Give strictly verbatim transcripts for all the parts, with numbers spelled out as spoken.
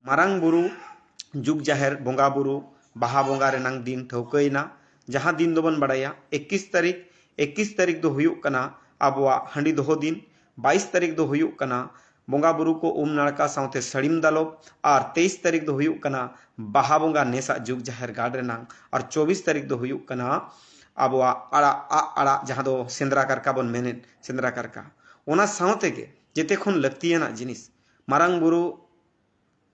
ᱢᱟᱨᱟᱝ ᱵᱩᱨᱩ, ᱡᱩᱜᱽ ᱡᱟᱦᱮᱨ ᱵᱚᱸᱜᱟ ᱵᱩᱨᱩ, ᱵᱟᱦᱟ ᱵᱚᱸᱜᱟ ᱨᱮᱱᱟᱝ ᱫᱤᱱ ᱴᱷᱟᱹᱣᱠᱟᱹᱭᱮᱱᱟ, ᱡᱟᱦᱟᱸ ᱫᱤᱱ ᱫᱚᱵᱚᱱ ᱵᱟᱲᱟᱭᱟ ᱮᱠᱤᱥ ᱛᱟᱹᱨᱤᱠᱷ᱾ ᱮᱠᱤᱥ ᱛᱟᱹᱨᱤᱠᱷ ᱫᱚ ᱦᱩᱭᱩᱜ ᱠᱟᱱᱟ ᱟᱵᱚᱣᱟᱜ ᱦᱟᱺᱰᱤ ᱫᱚᱦᱚ ᱫᱤᱱ, ᱵᱟᱭᱤᱥ ᱛᱟᱹᱨᱤᱠᱷ ᱫᱚ ᱦᱩᱭᱩᱜ ᱠᱟᱱᱟ ᱵᱚᱸᱜᱟ ᱵᱩᱨᱩ ᱠᱚ ᱩᱢ ᱱᱟᱲᱠᱟ ᱥᱟᱶᱛᱮ ᱥᱟᱹᱲᱤᱢ ᱫᱟᱞᱚᱵ, ᱟᱨ ᱛᱮᱭᱤᱥ ᱛᱟᱹᱨᱤᱠᱷ ᱫᱚ ᱦᱩᱭᱩᱜ ᱠᱟᱱᱟ ᱵᱟᱦᱟ ᱵᱚᱸᱜᱟ ᱱᱮᱥᱟᱜ ᱡᱩᱜᱽ ᱡᱟᱦᱮᱨ ᱜᱟᱲ ᱨᱮᱱᱟᱝ, ᱟᱨ ᱪᱚᱵᱵᱤᱥ ᱛᱟᱹᱨᱤᱠᱷ ᱫᱚ ᱦᱩᱭᱩᱜ ᱠᱟᱱᱟ ᱟᱵᱚᱣᱟᱜ ᱟᱲᱟᱜ, ᱟᱜ ᱟᱲᱟᱜ, ᱡᱟᱦᱟᱸ ᱫᱚ ᱥᱮᱸᱫᱽᱨᱟ ᱠᱟᱨᱠᱟ ᱵᱚᱱ ᱢᱮᱱᱮᱫ, ᱥᱮᱸᱫᱽᱨᱟ ᱠᱟᱨᱠᱟ᱾ ᱚᱱᱟ ᱥᱟᱶ ᱛᱮᱜᱮ ᱡᱮᱛᱮ ᱠᱷᱚᱱ ᱞᱟᱹᱠᱛᱤᱭᱟᱱᱟᱜ ᱡᱤᱱᱤᱥ, ᱢᱟᱨᱟᱝ ᱵᱩᱨᱩ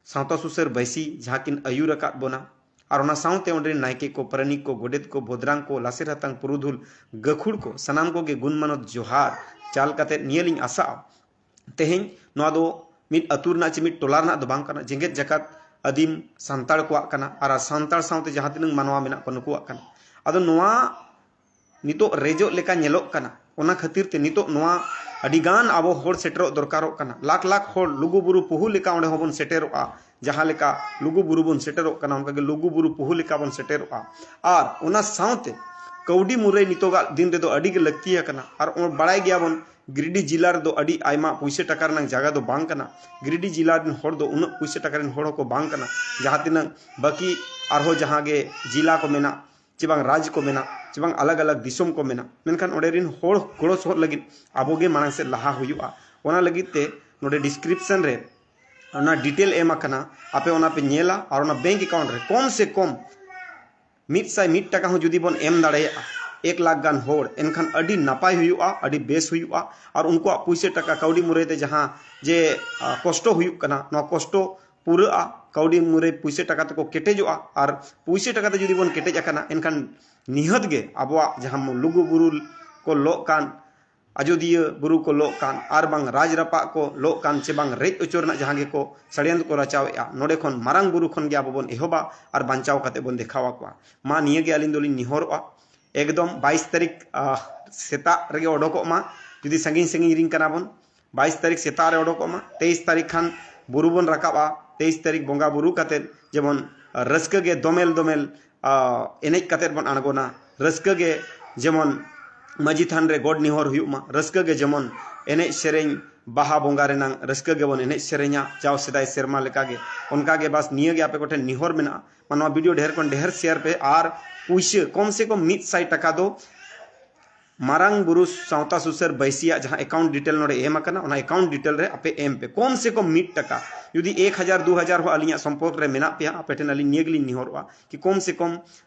ᱥᱟᱶᱛᱟ ᱥᱩᱥᱟᱹᱨ ᱵᱟᱹᱭᱥᱤ ᱡᱟᱦᱟᱸ ᱠᱤᱱ ᱟᱹᱭᱩᱨ ᱟᱠᱟᱫ ᱵᱚᱱᱟ, ᱟᱨ ᱚᱱᱟ ᱥᱟᱶᱛᱮ ᱚᱸᱰᱮ ᱱᱟᱭᱠᱮ ᱠᱚ, ᱯᱟᱨᱟᱱᱤᱠ ᱠᱚ, ᱜᱚᱰᱮᱛ ᱠᱚ, ᱵᱚᱫᱽᱨᱟᱝ ᱠᱚ, ᱞᱟᱥᱮᱨ ᱦᱟᱛᱟᱝ ᱯᱩᱨᱩᱫᱷᱩᱞ ᱜᱟᱹᱠᱷᱩᱲ ᱠᱚ, ᱥᱟᱱᱟᱢ ᱠᱚᱜᱮ ᱜᱩᱱ ᱢᱟᱱᱚᱛ ᱡᱚᱦᱟᱨ ᱪᱟᱞ ᱠᱟᱛᱮ ᱱᱤᱭᱟᱹ ᱞᱤᱧ ᱟᱥᱟᱜᱼᱟ, ᱛᱮᱦᱮᱧ ᱱᱚᱣᱟ ᱫᱚ ᱢᱤᱫ ᱟᱹᱛᱩ ᱨᱮᱱᱟᱜ ᱪᱮ ᱢᱤᱫ ᱴᱚᱞᱟ ᱨᱮᱱᱟᱜ ᱫᱚ ᱵᱟᱝ ᱠᱟᱱᱟ, ᱡᱮᱜᱮᱛ ᱡᱟᱠᱟᱛ ᱟᱹᱫᱤᱢ ᱥᱟᱱᱛᱟᱲ ᱠᱚᱣᱟᱜ ᱠᱟᱱᱟ, ᱟᱨ ᱥᱟᱱᱛᱟᱲ ᱥᱟᱶᱛᱮ ᱡᱟᱦᱟᱸ ᱛᱤᱱᱟᱹᱜ ᱢᱟᱱᱣᱟ ᱢᱮᱱᱟᱜ ᱠᱚᱣᱟ ᱱᱩᱠᱩᱣᱟᱜ ᱠᱟᱱᱟ᱾ ᱟᱫᱚ ᱱᱚᱣᱟ ᱱᱤᱛᱚᱜ ᱨᱮᱡᱚᱜ ᱞᱮᱠᱟ ᱧᱮᱞᱚᱜ ᱠᱟᱱᱟ᱾ ᱚᱱᱟ ᱠᱷᱟᱹᱛᱤᱨ ᱛᱮ ᱱᱤᱛᱚᱜ ᱱᱚᱣᱟ ᱟᱹᱰᱤᱜᱟᱱ ᱟᱵᱚ ᱦᱚᱲ ᱥᱮᱴᱮᱨᱚᱜ ᱫᱚᱨᱠᱟᱨᱚᱜ ᱠᱟᱱᱟ᱾ ᱞᱟᱠᱷ ᱞᱟᱠᱷ ᱦᱚᱲ ᱞᱩᱜᱩ ᱵᱩᱨᱩ ᱯᱩᱦᱩ ᱞᱮᱠᱟ ᱚᱸᱰᱮ ᱦᱚᱸᱵᱚᱱ ᱥᱮᱴᱮᱨᱚᱜᱼᱟ᱾ ᱡᱟᱦᱟᱸ ᱞᱮᱠᱟ ᱞᱩᱜᱩ ᱵᱩᱨᱩ ᱵᱚᱱ ᱥᱮᱴᱮᱨᱚᱜ ᱠᱟᱱᱟ, ᱚᱱᱠᱟᱜᱮ ᱞᱩᱜᱩ ᱵᱩᱨᱩ ᱯᱩᱦᱩ ᱞᱮᱠᱟ ᱵᱚᱱ ᱥᱮᱴᱮᱨᱚᱜᱼᱟ᱾ ᱟᱨ ᱚᱱᱟ ᱥᱟᱶᱛᱮ ᱠᱟᱹᱣᱰᱤ ᱢᱩᱨᱟᱹᱭ ᱱᱤᱛᱚᱜᱟᱜ ᱫᱤᱱ ᱨᱮᱫᱚ ᱟᱹᱰᱤ ᱜᱮ ᱞᱟᱹᱠᱛᱤ ᱟᱠᱟᱱᱟ᱾ ᱟᱨ ᱚᱱ-, ᱵᱟᱲᱟᱭ ᱜᱮᱭᱟᱵᱚᱱ, ᱜᱤᱨᱤᱰᱤ ᱡᱮᱞᱟ ᱨᱮᱫᱚ ᱟᱹᱰᱤ ᱟᱭᱢᱟ ᱯᱩᱭᱥᱟᱹ ᱴᱟᱠᱟ ᱨᱮᱱᱟᱜ ᱡᱟᱭᱜᱟ ᱫᱚ ᱵᱟᱝ ᱠᱟᱱᱟ᱾ ᱜᱤᱨᱤᱰᱤ ᱡᱮᱞᱟ ᱨᱮᱱ ᱦᱚᱲ ᱫᱚ ᱩᱱᱟᱹᱜ ᱯᱩᱭᱥᱟᱹ ᱴᱟᱠᱟ ᱨᱮᱱ ᱦᱚᱲ ᱦᱚᱸᱠᱚ ᱵᱟᱝ ᱠᱟᱱᱟ᱾ ᱡᱟᱦᱟᱸ ᱛᱤᱱᱟᱹᱜ ᱵᱟᱹᱠᱤ ᱟᱨᱦᱚᱸ ᱡᱟᱦᱟᱸ ᱜᱮ ᱡᱮᱞᱟ ᱠᱚ ᱢᱮᱱᱟᱜ, ᱪᱮ ᱵᱟᱝ ᱨᱟᱡᱽ ᱠᱚ ᱢᱮᱱᱟᱜ, ᱪᱮ ᱵᱟᱝ ᱟᱞᱟᱜᱽ ᱟᱞᱟᱜᱽ ᱫᱤᱥᱚᱢ ᱠᱚ ᱢᱮᱱᱟᱜ, ᱢᱮᱱᱠᱷᱟᱱ ᱚᱸᱰᱮ ᱨᱮᱱ ᱦᱚᱲ ᱜᱚᱲᱚ ᱥᱚᱦᱚᱫ ᱞᱟᱹᱜᱤᱫ ᱟᱵᱚ ᱜᱮ ᱢᱟᱲᱟᱝ ᱥᱮᱫ ᱞᱟᱦᱟ ᱦᱩᱭᱩᱜᱼᱟ᱾ ᱚᱱᱟ ᱞᱟᱹᱜᱤᱫ ᱛᱮ ᱱᱚᱰᱮ description ᱨᱮ ᱚᱱᱟ detail ᱮᱢ ᱟᱠᱟᱱᱟ, ᱟᱯᱮ ᱚᱱᱟ ᱯᱮ ᱧᱮᱞᱟ᱾ ᱟᱨ ᱚᱱᱟ bank account ᱨᱮ ᱠᱚᱢ ᱥᱮ ᱠᱚᱢ ᱢᱤᱫ ᱥᱟᱭ ᱢᱤᱫ ᱴᱟᱠᱟ ᱦᱚᱸ ᱡᱩᱫᱤ ᱵᱚᱱ ᱮᱢ ᱫᱟᱲᱮᱭᱟᱜᱼᱟ ᱮᱠ ᱞᱟᱠᱷ ᱜᱟᱱ ᱦᱚᱲ, ᱮᱱᱠᱷᱟᱱ ᱟᱹᱰᱤ ᱱᱟᱯᱟᱭ ᱦᱩᱭᱩᱜᱼᱟ, ᱟᱹᱰᱤ ᱵᱮᱥ ᱦᱩᱭᱩᱜᱼᱟ᱾ ᱟᱨ ᱩᱱᱠᱩᱣᱟᱜ ᱯᱩᱭᱥᱟᱹ ᱴᱟᱠᱟ ᱠᱟᱹᱣᱰᱤ ᱢᱩᱨᱟᱹᱭ ᱛᱮ ᱡᱟᱦᱟᱸ ᱡᱮ, ᱟ, ᱠᱚᱥᱴᱚ ᱦᱩᱭᱩᱜ ᱠᱟᱱᱟ, ᱱᱚᱣᱟ ᱠᱚᱥᱴᱚ ᱯᱩᱨᱟᱹᱜᱼᱟ᱾ ᱠᱟᱹᱣᱰᱤ ᱢᱩᱨᱟᱹᱭ ᱯᱩᱭᱥᱟᱹ ᱴᱟᱠᱟ ᱛᱮᱠᱚ ᱠᱮᱴᱮᱡᱚᱜᱼᱟ᱾ ᱟᱨ ᱯᱩᱭᱥᱟᱹ ᱴᱟᱠᱟ ᱛᱮ ᱡᱩᱫᱤ ᱵᱚᱱ ᱠᱮᱴᱮᱡ ᱟᱠᱟᱱᱟ, ᱮᱱᱠᱷᱟᱱ ᱱᱤᱦᱟᱹᱛ ᱜᱮ ᱟᱵᱚᱣᱟᱜ ᱡᱟᱦᱟᱸ ᱞᱩᱜᱩ ᱵᱩᱨᱩ ᱠᱚ ᱞᱚᱜ ᱠᱟᱱ, ᱟᱡᱳᱫᱤᱭᱟᱹ ᱵᱩᱨᱩ ᱠᱚ ᱞᱚᱜ ᱠᱟᱱ, ᱟᱨ ᱵᱟᱝ ᱨᱟᱡᱽ ᱨᱟᱯᱟᱜ ᱠᱚ ᱞᱚᱜ ᱠᱟᱱ, ᱪᱮ ᱵᱟᱝ ᱨᱮᱡ ᱦᱚᱪᱚ ᱨᱮᱱᱟᱜ ᱡᱟᱦᱟᱸ ᱜᱮᱠᱚ ᱥᱟᱲᱭᱟᱱᱛᱨᱚ ᱠᱚ ᱨᱟᱪᱟᱣᱮᱫᱼᱟ, ᱱᱚᱰᱮ ᱠᱷᱚᱱ ᱢᱟᱨᱟᱝ ᱵᱩᱨᱩ ᱠᱷᱚᱱ ᱜᱮ ᱟᱵᱚ ᱵᱚᱱ ᱮᱦᱚᱵᱟ ᱟᱨ ᱵᱟᱧᱪᱟᱣ ᱠᱟᱛᱮ ᱵᱚᱱ ᱫᱮᱠᱷᱟᱣ ᱟᱠᱚᱣᱟ᱾ ᱢᱟ ᱱᱤᱭᱟᱹ ᱜᱮ ᱟᱹᱞᱤᱧ ᱫᱚᱞᱤᱧ ᱱᱮᱦᱚᱨᱚᱜᱼᱟ, ᱮᱠᱫᱚᱢ ᱵᱟᱭᱤᱥ ᱛᱟᱹᱨᱤᱠᱷ, ᱟᱦ, ᱥᱮᱛᱟᱜ ᱨᱮᱜᱮ ᱚᱰᱚᱠᱚᱜ ᱢᱟ᱾ ᱡᱩᱫᱤ ᱥᱟᱺᱜᱤᱧ ᱥᱟᱺᱜᱤᱧ ᱨᱤᱱ ᱠᱟᱱᱟ ᱵᱚᱱ, ᱵᱟᱭᱤᱥ ᱛᱟᱹᱨᱤᱠᱷ ᱥᱮᱛᱟᱜ ᱨᱮ ᱚᱰᱚᱠᱚᱜ ᱢᱟ᱾ ᱛᱮᱭᱤᱥ ᱛᱟᱹᱨᱤᱠᱷ ᱠᱷᱟᱱ ᱵᱩᱨᱩ ᱵᱚᱱ ᱨᱟᱠᱟᱵᱼᱟ᱾ ᱛᱮᱭᱤᱥ ᱛᱟᱹᱨᱤᱠᱷ ᱵᱚᱸᱜᱟ ᱵᱩᱨᱩ ᱠᱟᱛᱮᱫ ᱡᱮᱢᱚᱱ ᱨᱟᱹᱥᱠᱟᱹ ᱜᱮ ᱫᱚᱢᱮᱞ ᱫᱚᱢᱮᱞ, ᱟ, ᱮᱱᱮᱡ ᱠᱟᱛᱮᱫ ᱵᱚᱱ ᱟᱬᱜᱚᱱᱟ᱾ ᱨᱟᱹᱥᱠᱟᱹ ᱜᱮ ᱡᱮᱢᱚᱱ ᱢᱟᱹᱡᱷᱤ ᱛᱷᱟᱱ ᱨᱮ ᱜᱚᱰ ᱱᱮᱦᱚᱨ ᱦᱩᱭᱩᱜ ᱢᱟ᱾ ᱨᱟᱹᱥᱠᱟᱹ ᱜᱮ ᱡᱮᱢᱚᱱ ᱮᱱᱮᱡ ᱥᱮᱨᱮᱧ ᱵᱟᱦᱟ ᱵᱚᱸᱜᱟ ᱨᱮᱱᱟᱝ ᱨᱟᱹᱥᱠᱟᱹ ᱜᱮᱵᱚᱱ ᱮᱱᱮᱡ ᱥᱮᱨᱮᱧᱟ ᱡᱟᱣ ᱥᱮᱫᱟᱭ ᱥᱮᱨᱢᱟ ᱞᱮᱠᱟᱜᱮ᱾ ᱚᱱᱠᱟᱜᱮ ᱵᱟᱥ ᱱᱤᱭᱟᱹᱜᱮ ᱟᱯᱮ ᱠᱚᱴᱷᱮᱱ ᱱᱮᱦᱚᱨ ᱢᱮᱱᱟᱜᱼᱟ, ᱢᱟ ᱱᱚᱣᱟ ᱵᱷᱤᱰᱤᱭᱳ ᱰᱷᱮᱨ ᱠᱷᱚᱱ ᱰᱷᱮᱨ ᱥᱮᱭᱟᱨ ᱯᱮ ᱟᱨ ᱯᱩᱭᱥᱟᱹ ᱠᱚᱢ ᱥᱮ ᱠᱚᱢ ᱢᱤᱫ ᱥᱟᱭ ᱴᱟᱠᱟ ᱫᱚ ᱢᱟᱨᱟᱝ ᱵᱩᱨᱩ ᱥᱟᱶᱛᱟ ᱥᱩᱥᱟᱹᱨ ᱵᱟᱹᱭᱥᱤᱭᱟᱜ ᱡᱟᱦᱟᱸ ᱮᱠᱟᱣᱩᱱᱴ ᱰᱤᱴᱮᱞ ᱱᱚᱰᱮ ᱮᱢ ᱟᱠᱟᱱᱟ, ᱚᱱᱟ ᱮᱠᱟᱣᱩᱱᱴ ᱰᱤᱴᱮᱞ ᱨᱮ ᱟᱯᱮ ᱮᱢ ᱯᱮ᱾ ᱠᱚᱢ ᱥᱮ ᱠᱚᱢ ᱢᱤᱫ ᱴᱟᱠᱟ, ᱡᱩᱫᱤ ᱮᱠ ᱦᱟᱡᱟᱨ ᱫᱩ ᱦᱟᱡᱟᱨ ᱦᱚᱸ ᱟᱹᱞᱤᱧᱟᱜ ᱥᱚᱢᱯᱚᱨᱠ ᱨᱮ ᱢᱮᱱᱟᱜ ᱯᱮᱭᱟ, ᱟᱯᱮ ᱴᱷᱮᱱ ᱟᱹᱞᱤᱧ ᱱᱤᱭᱟᱹ ᱜᱮᱞᱤᱧ ᱱᱮᱦᱚᱨᱚᱜᱼᱟ ᱠᱤ ᱠᱚᱢ ᱥᱮ ᱠᱚᱢ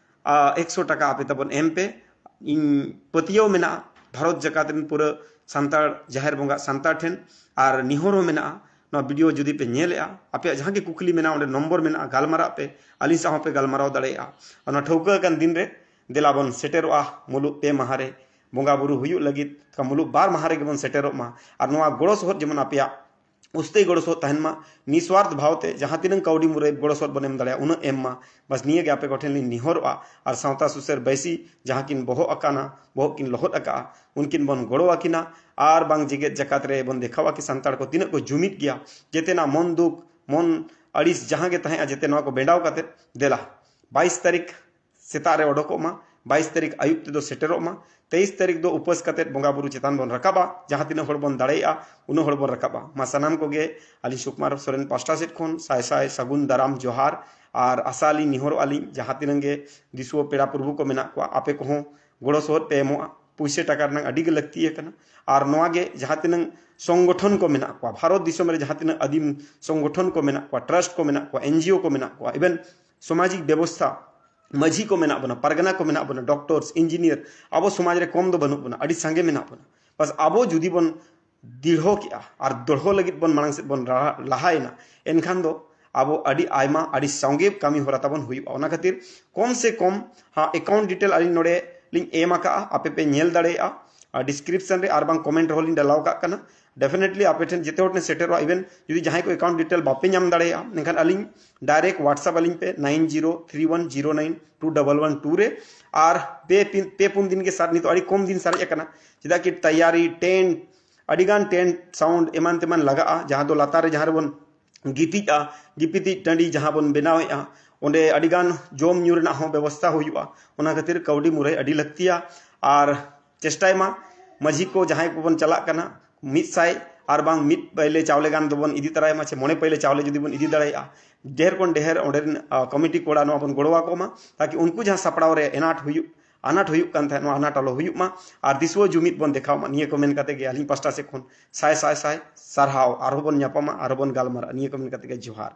ᱟ, ᱮᱠᱥᱚ ᱴᱟᱠᱟ ᱟᱯᱮ ᱛᱟᱵᱚᱱ ᱮᱢ ᱯᱮ᱾ ᱤᱧ ᱯᱟᱹᱛᱭᱟᱹᱣ ᱢᱮᱱᱟᱜᱼᱟ ᱵᱷᱟᱨᱚᱛ ᱡᱟᱠᱟᱛ ᱨᱮᱱ ᱯᱩᱨᱟᱹ ᱥᱟᱱᱛᱟᱲ ᱡᱟᱦᱮᱨ ᱵᱚᱸᱜᱟ ᱥᱟᱱᱛᱟᱲ ᱴᱷᱮᱱ, ᱟᱨ ᱱᱮᱦᱚᱨ ᱦᱚᱸ ᱢᱮᱱᱟᱜᱼᱟ, ᱱᱚᱣᱟ ᱵᱷᱤᱰᱤᱭᱳ ᱡᱩᱫᱤ ᱯᱮ ᱧᱮᱞᱮᱜᱼᱟ, ᱟᱯᱮᱭᱟᱜ ᱡᱟᱦᱟᱸ ᱜᱮ ᱠᱩᱠᱞᱤ ᱢᱮᱱᱟᱜᱼᱟ, ᱚᱸᱰᱮ ᱱᱚᱢᱵᱚᱨ ᱢᱮᱱᱟᱜᱼᱟ, ᱜᱟᱞᱢᱟᱨᱟᱜ ᱯᱮ, ᱟᱹᱞᱤᱧ ᱥᱟᱶ ᱦᱚᱸᱯᱮ ᱜᱟᱞᱢᱟᱨᱟᱣ ᱫᱟᱲᱮᱭᱟᱜᱼᱟ᱾ ᱚᱱᱟ ᱴᱷᱟᱹᱣᱠᱟᱹ ᱟᱠᱟᱱ ᱫᱤᱱ ᱨᱮ ᱫᱮᱞᱟ ᱵᱚᱱ ᱥᱮᱴᱮᱨᱚᱜᱼᱟ ᱢᱩᱞᱩᱜ ᱯᱮ ᱢᱟᱦᱟ ᱨᱮ ᱵᱚᱸᱜᱟ ᱵᱩᱨᱩ ᱦᱩᱭᱩᱜ ᱞᱟᱹᱜᱤᱫ, ᱢᱩᱞᱩᱜ ᱵᱟᱨ ᱢᱟᱦᱟ ᱨᱮᱜᱮ ᱵᱚᱱ ᱥᱮᱴᱮᱨᱚᱜ ᱢᱟ᱾ ᱟᱨ ᱱᱚᱣᱟ ᱜᱚᱲᱚ ᱥᱚᱦᱚᱫ ᱡᱮᱢᱚᱱ ᱟᱯᱮᱭᱟᱜ ᱩᱥᱛᱟᱹᱭ ᱜᱚᱲᱚ ᱥᱚᱦᱚᱫ ᱛᱟᱦᱮᱱ ᱢᱟ᱾ ᱱᱤᱥᱣᱟᱨᱛᱷ ᱵᱷᱟᱣ ᱛᱮ ᱡᱟᱦᱟᱸ ᱛᱤᱱᱟᱹᱝ ᱠᱟᱹᱣᱰᱤ ᱢᱩᱨᱟᱹᱭ ᱜᱚᱲᱚ ᱥᱚᱦᱚᱫ ᱵᱚᱱ ᱮᱢ ᱫᱟᱲᱮᱭᱟᱜᱼᱟ, ᱩᱱᱟᱹᱜ ᱮᱢ ᱢᱟ᱾ ᱵᱟᱥ ᱱᱤᱭᱟᱹ ᱜᱮ ᱟᱯᱮ ᱠᱚᱴᱷᱮᱱ ᱞᱤᱧ ᱱᱮᱦᱚᱨᱚᱜᱼᱟ᱾ ᱟᱨ ᱥᱟᱶᱛᱟ ᱥᱩᱥᱟᱹᱨ ᱵᱟᱹᱭᱥᱤ ᱡᱟᱦᱟᱸ ᱠᱤᱱ ᱵᱚᱦᱚᱜ ᱟᱠᱟᱱᱟ, ᱵᱚᱦᱚᱜ ᱠᱤᱱ ᱞᱚᱦᱚᱫ ᱟᱠᱟᱜᱼᱟ, ᱩᱱᱠᱤᱱ ᱵᱚᱱ ᱜᱚᱲᱚ ᱟᱹᱠᱤᱱᱟ᱾ ᱟᱨ ᱵᱟᱝ ᱡᱮᱜᱮᱛ ᱡᱟᱠᱟᱛ ᱨᱮ ᱵᱚᱱ ᱫᱮᱠᱷᱟᱣᱟ ᱠᱤ ᱥᱟᱱᱛᱟᱲ ᱠᱚ ᱛᱤᱱᱟᱹᱜ ᱠᱚ ᱡᱩᱢᱤᱫ ᱜᱮᱭᱟ᱾ ᱡᱮᱛᱮᱱᱟᱜ ᱢᱚᱱ ᱫᱩᱠ, ᱢᱚᱱ ᱟᱹᱲᱤᱥ ᱡᱟᱦᱟᱸ ᱜᱮ ᱛᱟᱦᱮᱸᱜᱼᱟ, ᱡᱮᱛᱮ ᱱᱚᱣᱟ ᱠᱚ ᱵᱮᱸᱰᱟᱣ ᱠᱟᱛᱮ ᱫᱮᱞᱟ ᱵᱟᱭᱤᱥ ᱛᱟᱹᱨᱤᱠᱷ ᱥᱮᱛᱟᱜ ᱨᱮ ᱚᱰᱚᱠᱚᱜ ᱢᱟ, ᱵᱟᱭᱤᱥ ᱛᱟᱹᱨᱤᱠᱷ ᱟᱹᱭᱩᱵ ᱛᱮᱫᱚ ᱥᱮᱴᱮᱨᱚᱜ ᱢᱟ᱾ ᱛᱮᱭᱤᱥ ᱛᱟᱹᱨᱤᱠᱷ ᱫᱚ ᱩᱯᱟᱹᱥ ᱠᱟᱛᱮ ᱵᱚᱸᱜᱟ ᱵᱩᱨᱩ ᱪᱮᱛᱟᱱ ᱵᱚᱱ ᱨᱟᱠᱟᱵᱟ᱾ ᱡᱟᱦᱟᱸ ᱛᱤᱱᱟᱹᱜ ᱦᱚᱲ ᱵᱚᱱ ᱫᱟᱲᱮᱭᱟᱜᱼᱟ, ᱩᱱᱟᱹᱜ ᱦᱚᱲ ᱵᱚᱱ ᱨᱟᱠᱟᱵᱟ᱾ ᱢᱟ ᱥᱟᱱᱟᱢ ᱠᱚᱜᱮ ᱟᱹᱞᱤᱧ ᱥᱩᱠᱢᱟᱨ ᱥᱚᱨᱮᱱ ᱯᱟᱥᱴᱟ ᱥᱮᱫ ᱠᱷᱚᱱ ᱥᱟᱭ ᱥᱟᱭ ᱥᱟᱹᱜᱩᱱ ᱫᱟᱨᱟᱢ ᱡᱚᱦᱟᱨ᱾ ᱟᱨ ᱟᱥᱟ ᱟᱹᱞᱤᱧ, ᱱᱮᱦᱚᱨᱚᱜ ᱟᱹᱞᱤᱧ, ᱡᱟᱦᱟᱸ ᱛᱤᱱᱟᱹᱜ ᱜᱮ ᱫᱤᱥᱩᱣᱟᱹ ᱯᱮᱲᱟ ᱯᱨᱚᱵᱷᱩ ᱠᱚ ᱢᱮᱱᱟᱜ ᱠᱚᱣᱟ, ᱟᱯᱮ ᱠᱚᱦᱚᱸ ᱜᱚᱲᱚ ᱥᱚᱦᱚᱫ ᱯᱮ ᱮᱢᱚᱜᱼᱟ᱾ ᱯᱩᱭᱥᱟᱹ ᱴᱟᱠᱟ ᱨᱮᱱᱟᱜ ᱟᱹᱰᱤ ᱜᱮ ᱞᱟᱹᱠᱛᱤ ᱟᱠᱟᱱᱟ᱾ ᱟᱨ ᱱᱚᱣᱟ ᱜᱮ ᱡᱟᱦᱟᱸ ᱛᱤᱱᱟᱹᱜ ᱥᱚᱝᱜᱚᱴᱷᱚᱱ ᱠᱚ ᱢᱮᱱᱟᱜ ᱠᱚᱣᱟ, ᱵᱷᱟᱨᱚᱛ ᱫᱤᱥᱚᱢ ᱨᱮ ᱡᱟᱦᱟᱸ ᱛᱤᱱᱟᱹᱜ ᱟᱹᱫᱤᱢ ᱥᱚᱝᱜᱚᱴᱷᱚᱱ ᱠᱚ ᱢᱮᱱᱟᱜ ᱠᱚᱣᱟ, ᱴᱨᱟᱥᱴ ᱠᱚ ᱢᱮᱱᱟᱜ ᱠᱚᱣᱟ, ᱮᱱᱡᱤᱳ ᱠᱚ ᱢᱮᱱᱟᱜ ᱠᱚᱣᱟ, ᱤᱵᱷᱮᱱ ᱥᱟᱢᱟᱡᱤᱠ ᱵᱮᱵᱚᱥᱛᱷᱟ, ᱢᱟᱹᱡᱷᱤ ᱠᱚ ᱢᱮᱱᱟᱜ ᱵᱚᱱᱟ, ᱯᱟᱨᱜᱟᱱᱟ ᱠᱚ ᱢᱮᱱᱟᱜ ᱵᱚᱱᱟ, ᱰᱚᱠᱴᱚᱨᱥ, ᱤᱧᱡᱤᱱᱤᱭᱟᱨ, ᱟᱵᱚ ᱥᱚᱢᱟᱡᱽ ᱨᱮ ᱠᱚᱢ ᱫᱚ ᱵᱟᱹᱱᱩᱜ ᱵᱚᱱᱟ, ᱟᱹᱰᱤ ᱥᱟᱸᱜᱮ ᱢᱮᱱᱟᱜ ᱵᱚᱱᱟ᱾ ᱵᱟᱥ ᱟᱵᱚ ᱡᱩᱫᱤ ᱵᱚᱱ ᱫᱤᱲᱦᱚ ᱠᱮᱜᱼᱟ ᱟᱨ ᱫᱚᱲᱦᱚ ᱞᱟᱹᱜᱤᱫ ᱵᱚᱱ ᱢᱟᱲᱟᱝ ᱥᱮᱫ ᱵᱚᱱ ᱞᱟᱦᱟ-, ᱞᱟᱦᱟᱭᱮᱱᱟ, ᱮᱱᱠᱷᱟᱱ ᱫᱚ ᱟᱵᱚ ᱟᱹᱰᱤ ᱟᱭᱢᱟ, ᱟᱹᱰᱤ ᱥᱟᱸᱜᱮ ᱠᱟᱹᱢᱤ ᱦᱚᱨᱟ ᱛᱟᱵᱚᱱ ᱦᱩᱭᱩᱜᱼᱟ᱾ ᱚᱱᱟ ᱠᱷᱟᱹᱛᱤᱨ ᱠᱚᱢ ᱥᱮ ᱠᱚᱢ, ᱦᱟᱸ, ᱮᱠᱟᱣᱩᱱᱴ ᱰᱤᱴᱮᱞ ᱟᱹᱞᱤᱧ ᱱᱚᱰᱮ ᱞᱤᱧ ᱮᱢ ᱟᱠᱟᱜᱼᱟ, ᱟᱯᱮ ᱯᱮ ᱧᱮᱞ ᱫᱟᱲᱮᱭᱟᱜᱼᱟ᱾ ᱟᱨ ᱰᱤᱥᱠᱨᱤᱯᱥᱚᱱ ᱨᱮ ᱟᱨ ᱵᱟᱝ ᱠᱚᱢᱮᱱᱴ ᱨᱮᱦᱚᱸ ᱞᱤᱧ ᱰᱟᱞᱟᱣ ᱠᱟᱜ ᱠᱟᱱᱟ᱾ ᱰᱮᱯᱷᱤᱱᱮᱴᱞᱤ ᱟᱯᱮ ᱴᱷᱮᱱ ᱡᱮᱛᱮ ᱦᱚᱲ ᱴᱷᱮᱱ ᱥᱮᱴᱮᱨᱚᱜᱼᱟ᱾ ᱤᱵᱷᱮᱱ ᱡᱩᱫᱤ ᱡᱟᱦᱟᱸᱭ ᱠᱚ ᱮᱠᱟᱣᱩᱱᱴ ᱰᱤᱴᱮᱞ ᱵᱟᱯᱮ ᱧᱟᱢ ᱫᱟᱲᱮᱭᱟᱜᱼᱟ, ᱮᱱᱠᱷᱟᱱ ᱟᱹᱞᱤᱧ ᱰᱟᱭᱨᱮᱠᱴ ᱣᱟᱴᱥᱮᱯ ᱟᱹᱞᱤᱧ ᱯᱮ, ᱱᱟᱭᱤᱱ ᱡᱤᱨᱳ ᱛᱷᱨᱤ ᱣᱟᱱ ᱡᱤᱨᱳ ᱱᱟᱭᱤᱱ ᱴᱩ ᱰᱚᱵᱚᱞ ᱣᱟᱱ ᱴᱩ ᱨᱮ᱾ ᱟᱨ ᱯᱮ ᱯᱤᱱ, ᱯᱮ ᱯᱩᱱ ᱫᱤᱱ ᱜᱮ ᱥᱟᱨ, ᱱᱤᱛᱚᱜ ᱟᱹᱰᱤ ᱠᱚᱢ ᱫᱤᱱ ᱥᱟᱨᱮᱡ ᱟᱠᱟᱱᱟ, ᱪᱮᱫᱟᱜ ᱠᱤ ᱛᱟᱭᱟᱨᱤ, ᱴᱮᱱᱴ, ᱟᱹᱰᱤᱜᱟᱱ ᱴᱮᱱᱴ, ᱥᱟᱣᱩᱱᱰ ᱮᱢᱟᱱ ᱛᱮᱢᱟᱱ ᱞᱟᱜᱟᱜᱼᱟ, ᱡᱟᱦᱟᱸ ᱫᱚ ᱞᱟᱛᱟᱨ ᱨᱮ ᱡᱟᱦᱟᱸ ᱨᱮᱵᱚᱱ ᱜᱤᱛᱤᱡᱼᱟ, ᱜᱤᱯᱤᱛᱤᱡ ᱴᱟᱺᱰᱤ ᱡᱟᱦᱟᱸ ᱵᱚᱱ ᱵᱮᱱᱟᱣᱮᱫᱼᱟ, ᱚᱸᱰᱮ ᱟᱹᱰᱤᱜᱟᱱ ᱡᱚᱢ ᱧᱩ ᱨᱮᱱᱟᱜ ᱦᱚᱸ ᱵᱮᱵᱚᱥᱛᱷᱟ ᱦᱩᱭᱩᱜᱼᱟ᱾ ᱚᱱᱟ ᱠᱷᱟᱹᱛᱤᱨ ᱠᱟᱹᱣᱰᱤ ᱢᱩᱨᱟᱹᱭ ᱟᱹᱰᱤ ᱞᱟᱹᱠᱛᱤᱭᱟ᱾ ᱟᱨ ᱪᱮᱥᱴᱟᱭ ᱢᱟ, ᱢᱟᱹᱡᱷᱤ ᱠᱚ ᱡᱟᱦᱟᱸᱭ ᱠᱚᱵᱚᱱ ᱪᱟᱞᱟᱜ ᱠᱟᱱᱟ, ᱢᱤᱫ ᱥᱟᱭ ᱟᱨ ᱵᱟᱝ ᱢᱤᱫ ᱯᱟᱹᱭᱞᱟᱹ ᱪᱟᱣᱞᱮ ᱜᱟᱱ ᱫᱚᱵᱚᱱ ᱤᱫᱤ ᱛᱟᱨᱟᱭ ᱢᱟ, ᱥᱮ ᱢᱚᱬᱮ ᱯᱟᱹᱭᱞᱟᱹ ᱪᱟᱣᱞᱮ ᱡᱩᱫᱤ ᱵᱚᱱ ᱤᱫᱤ ᱫᱟᱲᱮᱭᱟᱜᱼᱟ, ᱰᱷᱮᱨ ᱠᱷᱚᱱ ᱰᱷᱮᱨ ᱚᱸᱰᱮ ᱨᱮᱱ ᱠᱚᱢᱤᱴᱤ ᱠᱚᱲᱟ ᱱᱚᱣᱟ ᱵᱚᱱ ᱜᱚᱲᱚ ᱟᱠᱚ ᱢᱟ, ᱛᱟᱠᱤ ᱩᱱᱠᱩ ᱡᱟᱦᱟᱸ ᱥᱟᱯᱲᱟᱣ ᱨᱮ ᱮᱱᱟᱴ ᱦᱩᱭᱩᱜ ᱟᱱᱟᱴ ᱦᱩᱭᱩᱜ ᱠᱟᱱ ᱛᱟᱦᱮᱸᱫ, ᱱᱚᱣᱟ ᱟᱱᱟᱴ ᱟᱞᱚ ᱦᱩᱭᱩᱜ ᱢᱟ᱾ ᱟᱨ ᱫᱤᱥᱩᱣᱟᱹ ᱡᱩᱢᱤᱫ ᱵᱚᱱ ᱫᱮᱠᱷᱟᱣ ᱢᱟ᱾ ᱱᱤᱭᱟᱹ ᱠᱚ ᱢᱮᱱ ᱠᱟᱛᱮ ᱜᱮ ᱟᱹᱞᱤᱧ ᱯᱟᱥᱴᱟ ᱥᱮᱫ ᱠᱷᱚᱱ ᱥᱟᱭ ᱥᱟᱭ ᱥᱟᱭ ᱥᱟᱨᱦᱟᱣ᱾ ᱟᱨᱦᱚᱸ ᱵᱚᱱ ᱧᱟᱯᱟᱢᱟ, ᱟᱨᱦᱚᱸ ᱵᱚᱱ ᱜᱟᱞᱢᱟᱨᱟᱜᱼᱟ᱾ ᱱᱤᱭᱟᱹ ᱠᱚ ᱢᱮᱱ ᱠᱟᱛᱮ ᱜᱮ ᱡᱚᱦᱟᱨ᱾